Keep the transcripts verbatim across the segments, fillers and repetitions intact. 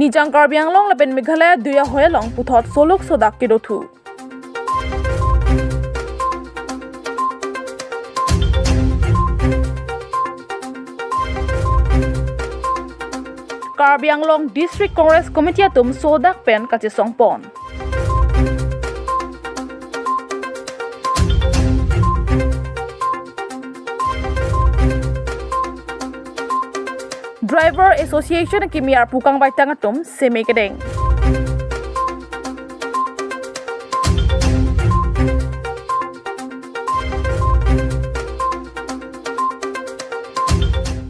Nijang Karbi Anglong lapen Meghalaya dui ahoi along puthot soluk sodak kedothu. Karbi Anglong District Congress Committee atum sodak pen kachesongpon. Driver Association kimi arpu kangvaitang atum seme kedeng.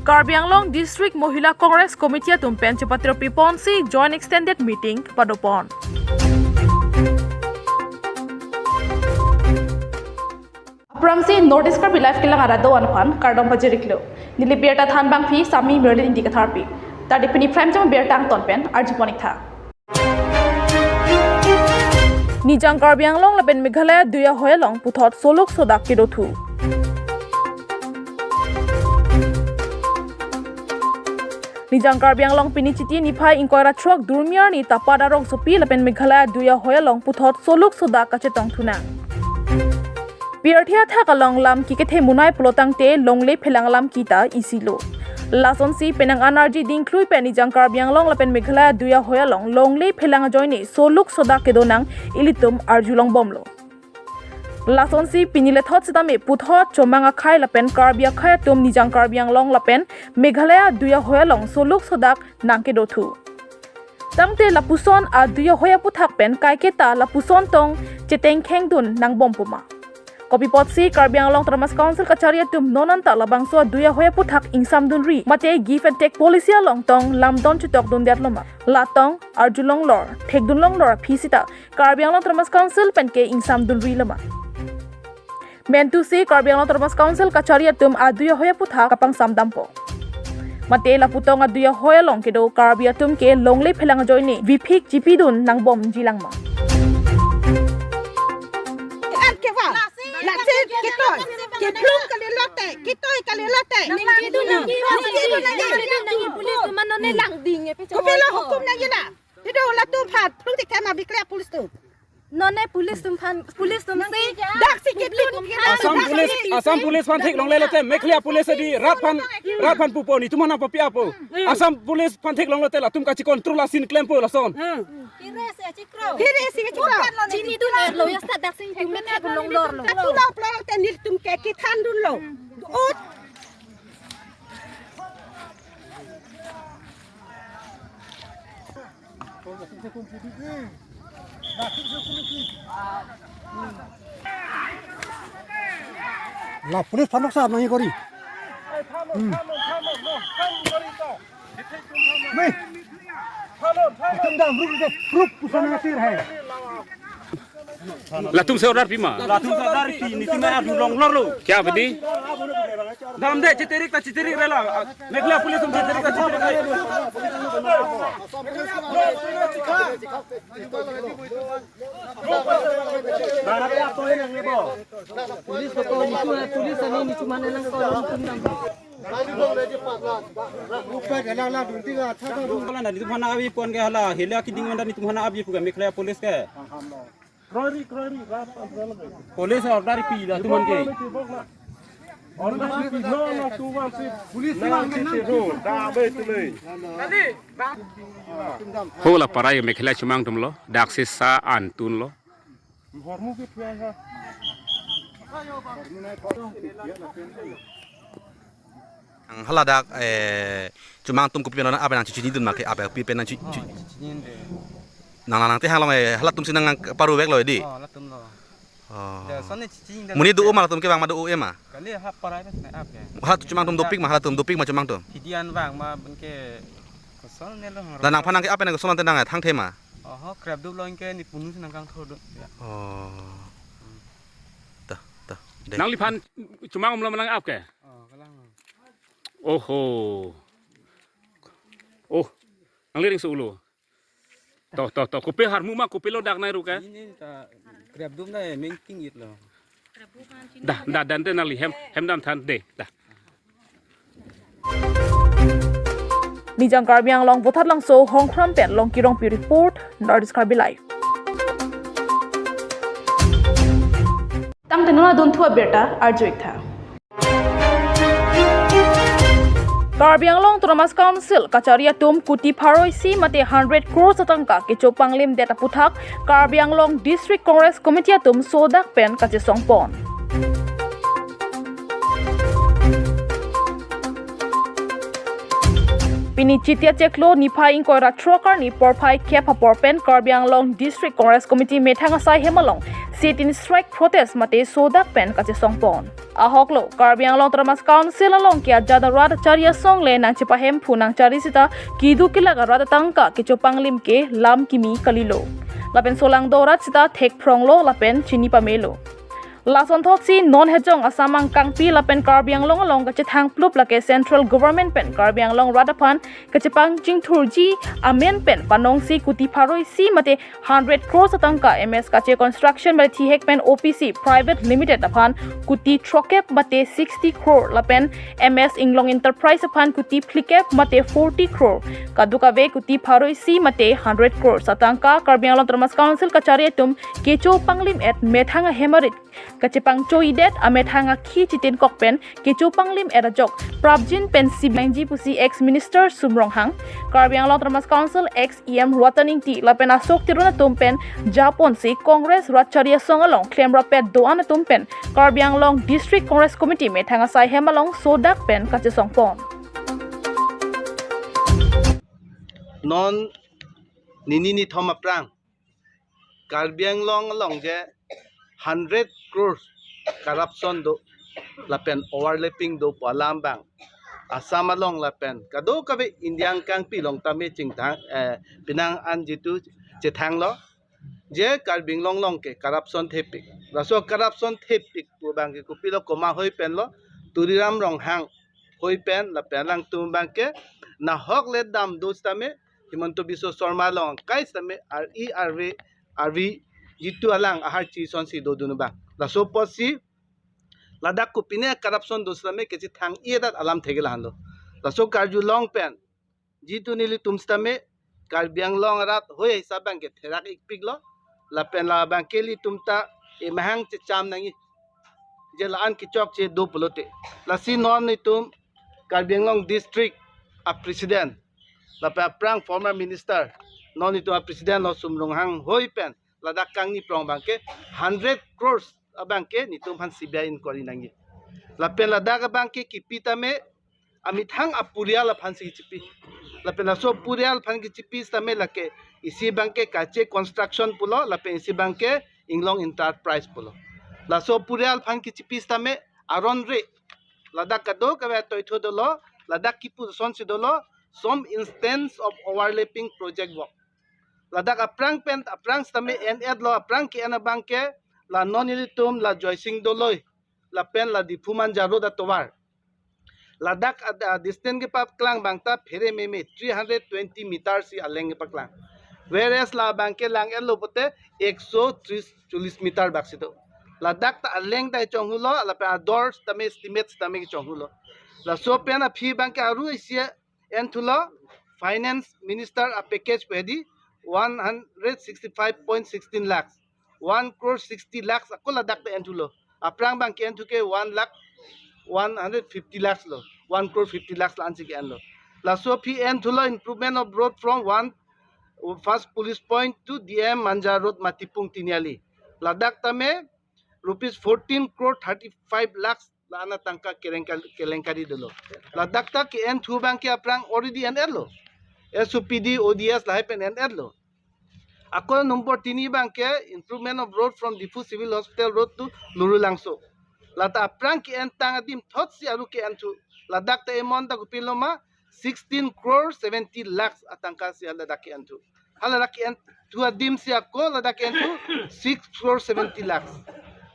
Karbi Anglong District Mohila Congress Committee atum pen chepatro piponsi Joint Extended Meeting padopon. Aphrangsi North East Karbi Live kelang arat do-an aphan kardom pajiriklo. Neli birta thanbangpi Sami Merlin Ingti Katharpi. Tadi pini prime time birta angton pen arjupon-iktha. Nijang Karbi Anglong lapen Meghalaya dui ahoi along puthot soluk sodak kedothu. Nijang Karbi Anglong pini Chiti niphai ingkoi ra throk durmi arni Tapat arongsopi lapen Meghalaya dui ahoi along puthot soluk sodak kachetongthunang. Pirthe athak along lam kikethe munai pulotangte longle phelang alam kita isilo. Lasonsi penang anarji dingklui pen Nijang Karbi Anglong lapen Meghalaya dui ahoi along longle phelang ajoine soluk sodak kedonang ilitum arjulongbomlo. Lasonsi pini lethot sitame puthot Chomang akhei lapen Karbi akhei atum Nijang Karbi Anglong lapen Meghalaya dui ahoi along soluk sodak nangkedothu. Tangte lapuson adui ahoi aputhak pen kaiketa lapuson tong chetengkhengdun nangbom puma. Kopi apotsi Karbi Anglong Autonomous Council kachari atum non anta labangso adui ahoi aputhak ingsamdunri mate give and take policy along tong lamdon chitokdundetlo ma. Latong arjulonglor, thekdunlonglor aphi sita Karbi Anglong Autonomous Council penke ingsamdunrilo ma. Mentusi Karbi Anglong Autonomous Council kachari atum adui ahoi aputhak kapangsamdampo. Mate lapu tong adui ahoi along kedo Karbi atum ke longle phelang ajoine viphik chipidun nangbomjilang ma. An ke va. Lasi kitoi. Keplung kalilote, kitoi kalilote. Nangji dun nangji, nangji dun nangji, police mano ne langding e pe. Kopilo hukum nangji na. Ido latum aphan plung tik thema bikle police atum. Non ne police atum aphan, police atum si. Dak si ke plung. Assam Police, Assam Police aphan theklongle lote Meghalaya Police adi rat aphan, rat aphan pupo, netum aphan papi apo. Assam Police aphan theklonglote latum kachi control asin klempo lason. Kire si chikro. Kire si chikro. Chini dun erlo ya sa dak si tum ne theklonglorlo. Katulo plong te nelitum ke kithandunlo. Ut. La police aphan noksa nangji kori. Hmm. Nahi. Itum dam, ruk, ruk, ruk, pusana sir hai. Latum si order pima. Latum si order pi, netum arjulonglorlo. Kya bedi? Dam de, chitirik ta chitirik rela. Meghalaya police atum chitirik ta chitirik rela. Police ko, police ani netum aphan lang ko, netum dam. Hala netum aphan nang-apji pon ke hala, hila keding manda netum aphan nang-apji pu ke Meghalaya police ke. Kroiri, kroiri, rat, rat, rat. Police order pi latum aphan ke. Order pi, no, no, tu wan si. Police na lang si kan tu, da be tu le. Ho la parai Meghalaya Chomang atumlo, dak si sa antunlo. Hormu ke thua ha. Ang hala dak, eh, Chomang atum kopi nang-ap nang chichinidun ma ke ap pi pen nang chi, chi. Oh, chichinide. Nang nang te hang long, eh, halatum si nang paruveklo di. Oh, latumlo. Oh. Da son ne chichinide. Monit do-o ma latum ke bang ma do-o e ma. Kali ha parai bes na ap ya. Halatum Chomang atum dopik ma, halatum dopik ma Chomang atum. Hidian bang ma bangke kosol ne lo. La nangphan nang ke ap nang kosol nang te nang, eh, thangthe ma. Oho, krep dup lo anke ne punu si nang kangthur do. Ya. Oh. Dah, dah. Deh. Nangliphan Chomang atum lo ma nang-ap ke? Oh, kalang. Oho. Oh, nangli ring sulo. To, to, to. Kopi harmu ma, kopilo dak nai ru ke? Ini ta krep dup nai mengting it lo. Dah, dah, dan te nangli hem, hem dam than de, dah. Nijang Karbi Anglong Vothatlangso Hongkhrong pen Longki Rongpi report, North East Karbi Live. Tangte non adunthu abirta arju-ik tha. Karbi Anglong Autonomous Council kachari atum kuti pharo isi mate hundred crores atangka kecho panglimdet aputhak Karbi Anglong District Congress Committee atum sodak pen kachesongpon. Pini Chiti achiklo niphai ingkoi ra throk arni porphai kep apor pen Karbi Anglong District Congress Committee methang asai hem along sit-in strike protest mate sodak pen kachesongpon. Ahoklo, Karbi Anglong Autonomous Council along ke ajat arat achari asong le nangchepahemphu nangchari sita keduk kelak arat atangka kecho panglim ke lam kimi kalilo. Lapen solangdo arat sita thekphronglo lapen chini pamelo. Lasonthotsi non hejong Assam angkangpi lapen Karbi Anglong along kachethang plup lake Central Government pen Karbi Anglong rat aphan kachepangchingthurji amen pen panongsi kuti pharo isi mate hundred crores atangka M S Kache Construction mate thihek pen O P C Private Limited aphan kuti throkkep mate sixty crore lapen M S Inglong Enterprise aphan kuti phlikep mate forty crore, kadokave kuti pharo isi mate hundred crores atangka Karbi Anglong Autonomous Council kachari atum kecho panglim-et methang ahem arit kachepangcho-idet amethang akhi chitinkok pen kecho panglim-et ajok prapjin pen sibangji pusi ex-minister Sum Ronghang, Karbi Anglong Autonomous Council ex-E M Ratan Engti lapen asok tirun atum pen japonsi Congress rat achari asong along klemrap-et do-an atum pen Karbi Anglong District Congress Committee methang asai hem along sodak pen kachesongpon. Non nini nithom aphrang Karbi Anglong along je hundred crores corruption do lapen overlapping do pu alam abang Assam along lapen kadokave India angkangpi along tame chingthang, eh, penang an jitu chethanglo je Karbi Anglong along ke corruption thepik. Laso corruption thepik pu abang ke kopilo, komat ahoi pen lo, Tuliram Ronghang ahoi pen lapen alangtum abang ke nahok le dam do sitame Himanta Biswa Sarma along kai sitame ar-i arve arvi jitu alang ahar chi asonsi dodun abang. Laso apotsi ladak kopine corruption do sitame kachethang-idet alam thekji lahenlo. Laso karjulong pen jitu nelitum sitame Karbi Anglong arat ahoi hisap abang ke therak-ikpiklo. Lapen labang ke ilitum ta emahang checham nangji je la-an kechokche do pulote. Lasi non nelitum Karbi Anglong District a President lapen aphrang former minister, non nelitum a President lo Sum Ronghang ahoi pen ladak kangni prong abang ke hundred crores abang ke nelitum aphan C B I inquiry nangji. Lapen ladak abang ke kipi tame amethang apurial aphansi kichipi. Lapen laso apurial aphan kichipi sitame lake isi abang ke Kache Construction pulo lapen isi abang ke Inglong Enterprise pulo. Laso apurial aphan kichipi sitame aron re ladak kadokave atoitho dolo, ladak kipu asonsi dolo, some instance of overlapping project work. Ladak aphrang pen aphrang sitame en-etlo, aphrang ke-en abang ke la non ilitum la Joysing Doloi lapen la Diphu Manja Road atovar. Ladak ad-, a distance kepaklang abang ta phere meme three hundred twenty meter si aleng kepaklang. Whereas labang ke lang-etlo pote ekso tris cholis meter bak si do. Ladak ta aleng ta chonghulo, lapen ador sitame estimate sitame chonghulo. Laso pen aphi abang ke aru isi enthulo, Finance Minister a package pu hedi one hundred sixty-five point sixteen lakhs, one crore sixty lakhs ako ladak ta enthulo. Aphrang abang ke-enthu ke one lakh, one hundred fifty lakhs lo, one crore fifty lakhs la-ansi ke-enlo. Laso aphi enthulo improvement of road from one first police point to D M Manja Road Matipung Tiniali. Ladak tame rupees fourteen crore thirty-five lakhs la-an atangka kelengka-, kelenkari dolo. Ladak ta ke-enthu abang ke aphrang already en-etlo. S O P D, O D S lahai pen en-etlo. Ako number tini abang ke improvement of road from Diphu Civil Hospital Road to Lurulangso. Lata aphrang ke-entang adim thotsi aru ke-enthu. Ladak ta amount ta kopilo ma sixteen crore seventy lakhs atangka si ladak ke-enthu. Hala ladak ke-enthu adim si ako ladak ke-enthu six crore seventy lakhs.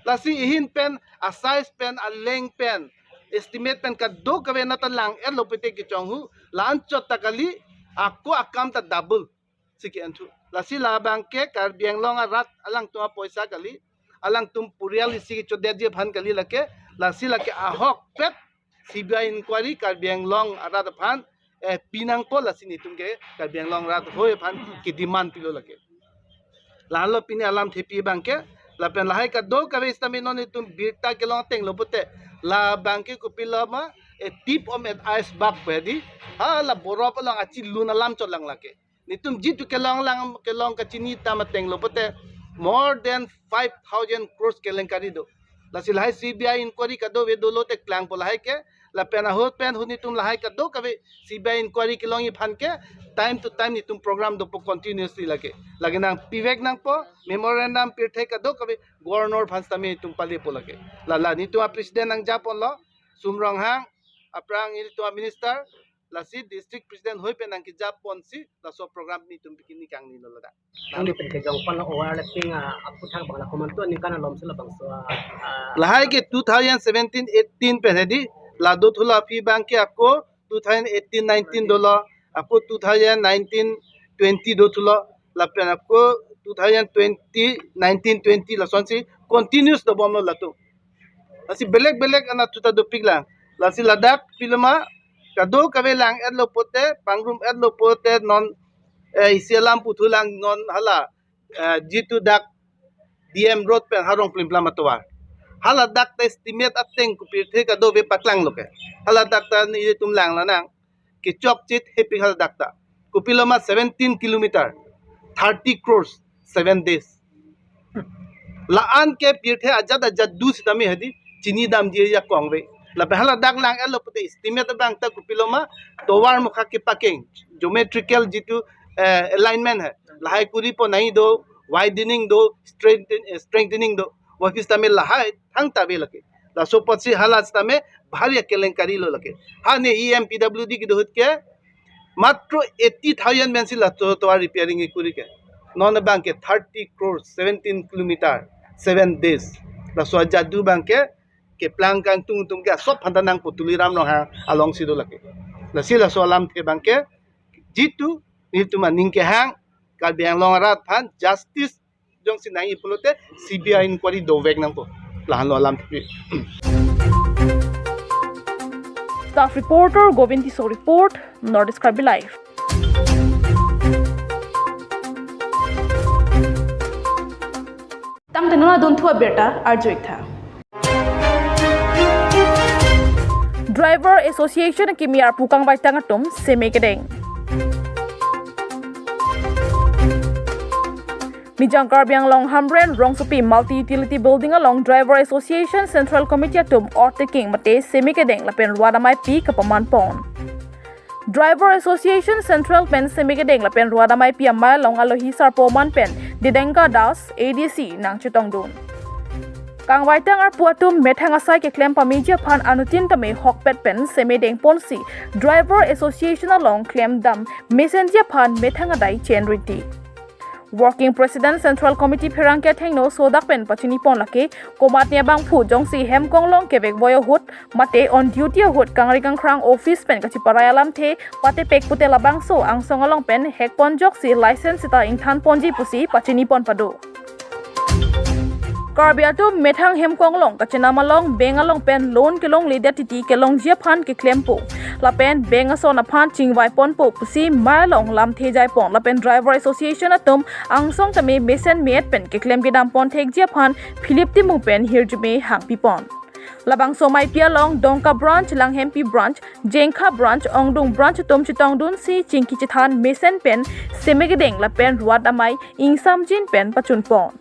Lasi ahin pen, a size pen, aleng pen, estimate pen kadokave nat ta lang-etlo pete kechonghu, la-anchot ta kali, ako akam ta double si ke-enthu. Lasi labang ke Karbi Anglong arat alangtum apoisa kali, alangtum purial isi kechodetji aphan kali lake, lasi lake ahokpet C B I inquiry Karbi Anglong arat aphan eh, pinangpo, lasi netum ke Karbi Anglong arat hoi aphan ke demand pilo lake. Lalo pini alamthe pi abangke, lapen lahai kadokave sitame non netum birta kelong atenglo pute, labangke kopiloma, eh, tip om et ais bak pe di, hala borop along achi lun alam chotlang lake. Netum jitu kelong lang, kelong kachini tam atenglo pute, more than five thousand crores kelenkari do. Lasi lahai C B I inquiry kadokave dolo te klangpo lahai ke, lapen ahut pen ahut netum lahai kadokave C B I inquiry kelongji aphan ke, time to time netum program dopo continuously lake. Lake nangpivek nangpo, memorandum pirthe kadokave Governor aphan sitame netum palepo lake. Lala netum a-president nangjaponlo, Sum Ronghang, aphrang ilitum a-minister, lasi district president hoi pen nangkejaponsi, laso program netum bikin ni kangnilo ladak. Nangli pen kejongpon lo overlapping, ah, aphuthak bang la komantu aningkan alom si labangso, ah, ah, Lahai ke two thousand seventeen eighteen pen hedi, la dothulo aphi abangke ako two thousand eighteen nineteen dolo, ako two thousand nineteen twenty dothulo, lapen ako two thousand twenty, nineteen twenty lasonsi continuous dobomlo latum. Lasi belek belek anatthu ta dopiklang. Lasi ladak piloma kadokave lang-etlo pute, pangrum-etlo pute non, eh, isi alam puthulang non hala, eh, jitu dak D M Road pen Harong Plimplam atovar. Hala dak ta estimate ateng kopirthe kadokave paklanglo ke. Hala dak ta netum lang lanang. Kechokche hepik hala dak ta. Kopiloma seventeen kilometer, thirty crores, seven days. La-an ke pirthe ajat ajat do sitame hedi, chinidamji ajakong ave. Lapen hala dak lang-etlo pute estimate abang ta kopiloma, tovar mukha kepakeng, geometrical jitu, eh, alignment hai. Lahai kuri ponai do, widening do, strengthen-, eh, strengthening do. Wapis tame lahai thangta ave lake. Laso apotsi hala sitame bhari akelenkari lo lake. Ha ne E M P W D kedo ahut ke matro eighty thousand pensi laso tovar repairing kekuri ke. Non abangke thirty crores, seventeen kilometer, seven days. Laso ajat do abangke keplang kangtung atum ke asop aphan ta nangpo, Tuliram Ronghang alongsi do lake. Lasi laso alamthe abangke jitu netum aning kehang, Karbi Anglong arat aphan justice jongsi nangji pulote C B I inquiry dovek nangpo. Lahenlo alamthe. Staff reporter Govind Tisso report, North East Karbi Live. Tangte non adunthu abirta arju-ik tha. Driver Association akimi arpu kangvaitang atum seme kedeng. Mijang Karbi Anglong Hamren rongsopi Multi Utility Building along Driver Association Central Committee atum oath taking mate seme kedeng lapen rat amei pi kapaman pon. Driver Association Central pen seme kedeng lapen rat amei pi amei along alohi sarpo aman pen Didengka Das, A D C, nangchetongdun. Kangvaitang arpu atum methang asai keklem pameji aphan anuttin tame hokpet pen seme dengponsi Driver Association along klemdam mesenji aphan methang adai chenrinti. Working President Central Committee pherangke athengno sodak pen pachinipon lake, komatne abangphu jongsi hemkonglong kevekvoi ahut mate on duty ahut kangri kangkhrang office pen kachiparai alamthe patepek pute labangso angsong along pen hekponjoksi license sita ingthanponji pusi pachinipon pado. Karbi atum methang hemkonglong kachenam along bank along pen loan kelongledet titi kelongji aphan keklempo. Lapen bank ason aphan chingvaiponpo pusi mei along lamthe jaipon. Lapen Driver Association atum angsong tame mesen me-et pen keklem kedam ponthekji aphan Philip Timung pen hirjume hangpipon. Labangso amei pi along Dongka Branch, Langhempi Branch, Jengkha Branch, Ongdung Branch atum chetongdunsi chingki chethan mesen pen seme kedeng lapen rat amei ingsamjin pen pachunpon.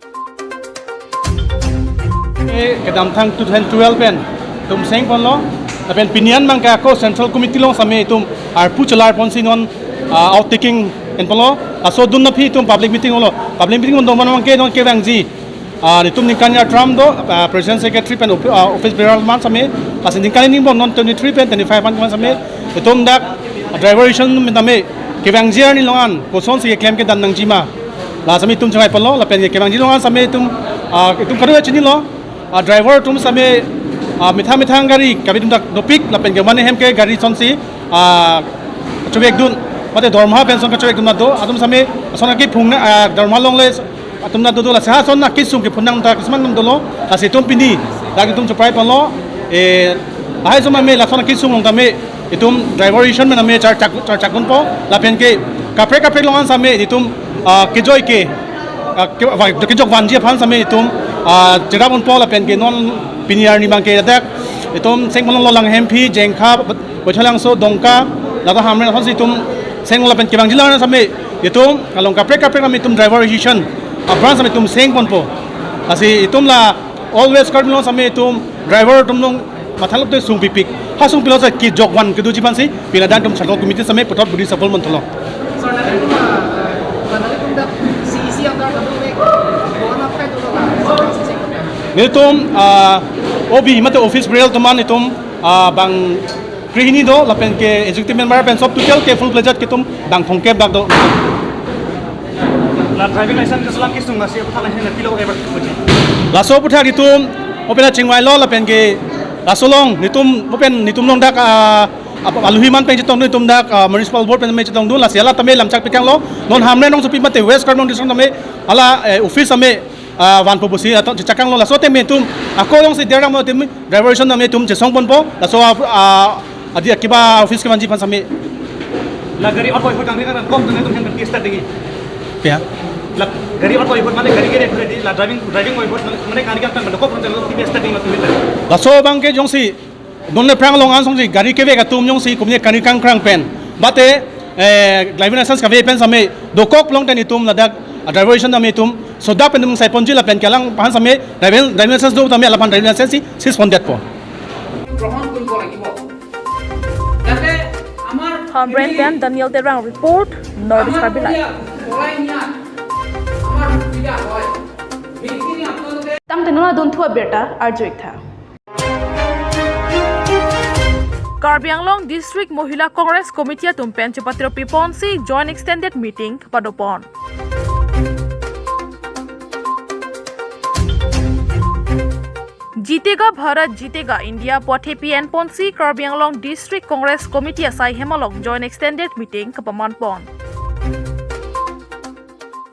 Eh, kedamthang two thousand twelve pen itum sengponlo, lapen pini an abangke ako Central Committee along same itum arpu chelarponsi non, ah, oath taking enponlo. Laso adun aphi itum public meeting holo. Public meeting holo abangke non kevangji, ah, itum ningkan ni term do, ah, President, Secretary pen op-, ah, office bearer atum same, lasi ningkan ni angbong non twenty-three pen twenty-five an same, itum dak Driver Association atum tame kevangji arni along an kosonsi keklem kedam nangji ma, la same itum chingvaiponlo, lapen kevangji along an same itum, ah, itum kadokave chinilo, ah, driver atum same, ah, methang methang gari kave atum dak dopik, lapen kevan ahem ke gari asonsi, ah, chovekdun, mate dorma pension kachovekdun do, atum same ason kephung na, ah, dorma longle atum na dodo, lasi ha ason akesung kephunang ta kisman dolo, lasi itum pini dak itum chepraiponlo, eh, lahai ason tame lason akesung along tame Itum driver association pen tame char chak, char chak ponpo lapen ke kaprek kaprek along an tame itum, ah, kejoi ke, ah, ke, wa-, kejok vanji aphan tame itum, ah, cherap ponpo lapen ke non pini arni abang ke dak itum seng ponlonglo Langhemphi, Jengkha, Baithalangso, Dongka, ladak Hamren aphan si itum seng lapen kevangji alam tame itum along kaprek kaprek tame itum driver association a-branch tame itum seng ponpo. Lasi itum la all West Karbi Anglong tame itum driver atum along mathalop te sungpipik. Ha sungpilo sa kejok van kedoji aphan si pini ladak itum Central Committee tame puthot budi sapol monthulo. Sir, nanglitum, ah, nanglitum dak C E C under nanglitum ek bona phai dolo la, sir, C E C under. Nelitum, ah, O B mate office bearer atum an itum, ah, bang krehini do lapen ke executive member pen sob total ke full fledged ke itum bang thomkep dak do. La driving license keselam kesung lasi aphuthak langsung na pilo ever kuji. Laso aphuthak itum open chingvailo lapen ke laso along nelitum open nelitum along dak, ah, ap-, alohi man pen chetongdun itum dak, ah, municipal board pen tame chetongdun lasi hala tame lamchak pikanglo non Hamren along sopi mate West Karbi Anglong district tame hala, eh, office tame, ah, vanpo pusi ato chechakanglo laso tame itum ako along si derang mo itum driver association tame itum chesong ponpo laso, ah, ah, adi akiba office kevanji aphan tame. La gari auto ihut kangri kan kom tame itum hen start degi. Ya. La gari auto ihut mane gari kere kere di la driving, driving ihut mane, mane kangri kan tame kop tame start degi mane. Laso abang ke jongsi non aphrang along an songsi gari kevek atum jongsi kumne kangri kangkrang pen mate, eh, driving license kave pen tame dokok long tame itum ladak, ah, driver association tame itum sodak pen itum sai ponji lapen ke alangphan tame driving, driving license do tame alangphan driving license si seize pondetpo. গ্ৰহণ কৰিব লাগিব, যাতে আমি Hamren pen Daniel Terang report, North East আমাৰ Karbi Live. পৰীয়া চৰাই নিয়াত আমাৰ সুবিধা হয়। সেইখিনি আপোনালোকে Tangte non adunthu abirta arju-ik tha. Karbi Anglong District Mohila Congress Committee atum pen chepatirpi ponsi joint extended meeting kepadopon. Jitega Bharat Jitega India pu athepi enponsi Karbi Anglong District Congress Committee asai hem along joint extended meeting kepamanpon.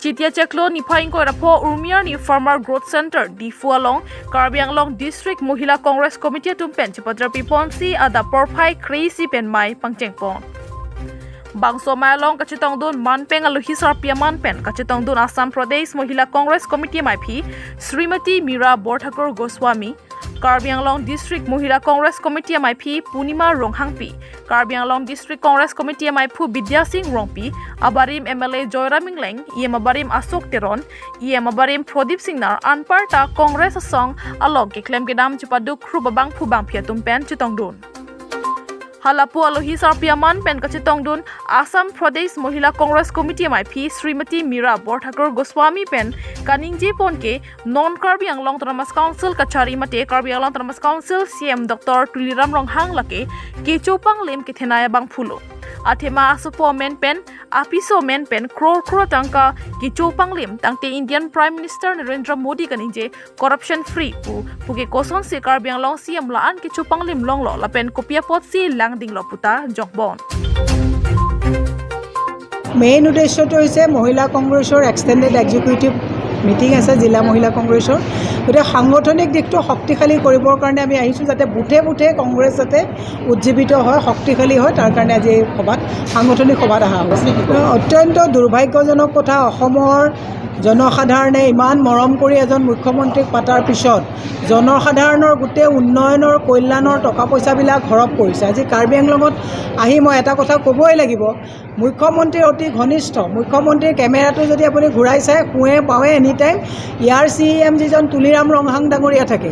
Chiti achiklo niphai ingkoi ra pho Urmi arni Farmer Growth Center, Diphu along Karbi Anglong District Mohila Congress Committee atum pen chepatirpi ponsi adap porphai kre-isi pen mei pangchengpon. Bangso mei along kachetongdun manpeng alohi sarpi aman pen kachetongdun Assam Pradesh Mohila Congress Committee amaiphi Srimati Meera Borthakur Goswami, Karbi Anglong District Mohila Congress Committee amaiphi Purnima Ronghangpi, Karbi Anglong District Congress Committee amaiphu Bidya Sing Rongpi, abarim M L A Joyram Engleng, E M abarim Ashok Teron, E M abarim Pradip Singnar, anparta Congress asong along keklem kedam chepaduk rup abangphu bangphi atum pen chetongdun. Halapu alohi sarpi aman pen kachetongdun Assam Pradesh Mohila Congress Committee amaiphi Srimati Meera Borthakur Goswami pen kaningje pon ke non Karbi Anglong Autonomous Council kachari mate Karbi Anglong Autonomous Council C E M Doctor Tuliram Ronghang lake kecho panglim kethenei abangphulo. Athema asopo amen pen, apiso amen pen crore crore tangka kecho panglim tangte Indian Prime Minister Narendra Modi kaningje corruption free pu, puke kosonsi Karbi Anglong C E M la-an kecho panglim longlo lapen kopi apotsi langdinglo puta jongbon. Main উদ্দেশ্যটো হৈছে মহিলা কংগ্ৰেছৰ extended executive meeting আছে জিলা মহিলা কংগ্ৰেছৰ। গতিকে সাংগঠনিক দিশটো শক্তিশালী কৰিবৰ কাৰণে আমি আহিছোঁ, যাতে বুথে বুথে কংগ্ৰেছ যাতে উজ্জীৱিত হয়, শক্তিশালী হয়, তাৰ কাৰণে আজি এই সভাত, সাংগঠনিক সভাত অহা হৈছে। অত্যন্ত দুৰ্ভাগ্যজনক কথা, অসমৰ জনসাধাৰণে ইমান মৰম কৰি এজন মুখ্যমন্ত্ৰীক পাতাৰ পিছত জনসাধাৰণৰ গোটেই উন্নয়নৰ, কল্যাণৰ টকা পইচাবিলাক হৰপ কৰিছে। আজি কাৰ্বি আংলঙত আহি মই এটা কথা ক'বই লাগিব, মুখ্যমন্ত্ৰীৰ অতি ঘনিষ্ঠ, মুখ্যমন্ত্ৰীৰ কেমেৰাটো যদি আপুনি ঘূৰাই চায়, সোঁৱে বাৱে এনি টাইম ইয়াৰ চি ই এম যিজন তুলিৰাম ৰংহাং ডাঙৰীয়া থাকে।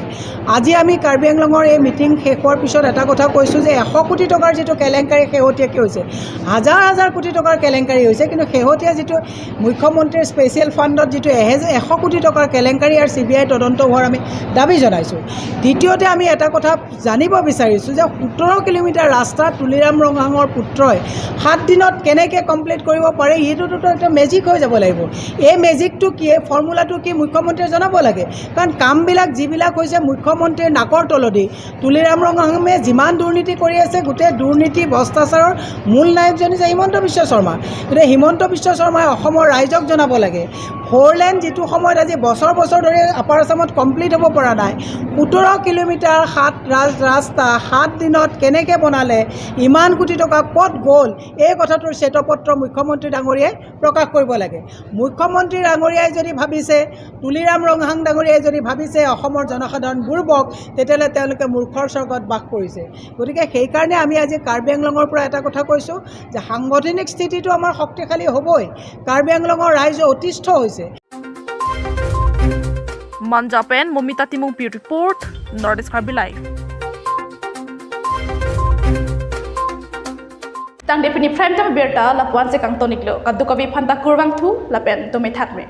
আজি আমি কাৰ্বি আংলঙৰ এই মিটিং শেষ হোৱাৰ পিছত এটা কথা কৈছোঁ যে এশ কোটি টকাৰ যিটো কেলেংকাৰী শেহতীয়াকৈ হৈছে, হাজাৰ হাজাৰ কোটি টকাৰ কেলেংকাৰী হৈছে, কিন্তু শেহতীয়া যিটো মুখ্যমন্ত্ৰীৰ স্পেচিয়েল ফাণ্ডত যিটো এহেজ-, এশ কোটি টকাৰ কেলেংকাৰী আৰু চি বি আই তদন্ত হোৱাৰ আমি দাবী জনাইছোঁ। দ্বিতীয়তে আমি এটা কথা জানিব বিচাৰিছোঁ যে সোতৰ কিলোমিটাৰ ৰাস্তা তুলিৰাম ৰংহাঙৰ পুত্ৰই সাত দিনত কেনেকৈ কমপ্লিট কৰিব পাৰে, এইটোতো এটা মেজিক হৈ যাব লাগিব। এই মেজিকটো কি, এই ফৰ্মুলাটো কি, মুখ্যমন্ত্ৰীয়ে জনাব লাগে। কাৰণ কামবিলাক যিবিলাক হৈছে মুখ্যমন্ত্ৰীৰ নাকৰ তলেদি, তুলিৰাম ৰংহাঙে যিমান দুৰ্নীতি কৰি আছে, গোটেই দুৰ্নীতি ভ্ৰষ্টাচাৰৰ মূল নায়কজন হৈছে হিমন্ত বিশ্ব শৰ্মা। গতিকে হিমন্ত বিশ্ব শৰ্মাই অসমৰ ৰাইজক জনাব লাগে, ফ'ৰ লেন যিটো সময়ত আজি বছৰ বছৰ ধৰি আপাৰ আছামত কমপ্লিট হ'ব পৰা নাই, সোতৰ কিলোমিটাৰ সাত ৰাজ ৰাস্তা সাত দিনত কেনেকৈ বনালে, ইমান কোটি টকা ক'ত গ'ল, এই কথাটোৰ শ্বেতপত্ৰ মুখ্যমন্ত্ৰী ডাঙৰীয়াই প্ৰকাশ কৰিব লাগে। মুখ্যমন্ত্ৰী ডাঙৰীয়াই যদি ভাবিছে, তুলিৰাম ৰংহাং ডাঙৰীয়াই যদি ভাবিছে অসমৰ জনসাধাৰণ বুৰ্বক, তেতিয়াহ'লে তেওঁলোকে মূৰ্খৰ স্বৰ্গত বাস কৰিছে। গতিকে সেইকাৰণে আমি আজি কাৰ্বি আংলঙৰ পৰা এটা কথা কৈছোঁ যে সাংগঠনিক স্থিতিটো আমাৰ শক্তিশালী হ'বই। কাৰ্বি আংলঙৰ ৰাইজ অতিষ্ঠ হৈছে। Manja pen Momita Timungpi report, North East Karbi Live. Tangte pini prime time birta lapu-an si kangton-iklo, kadokave aphanta kurvangthu lapen dome thakme.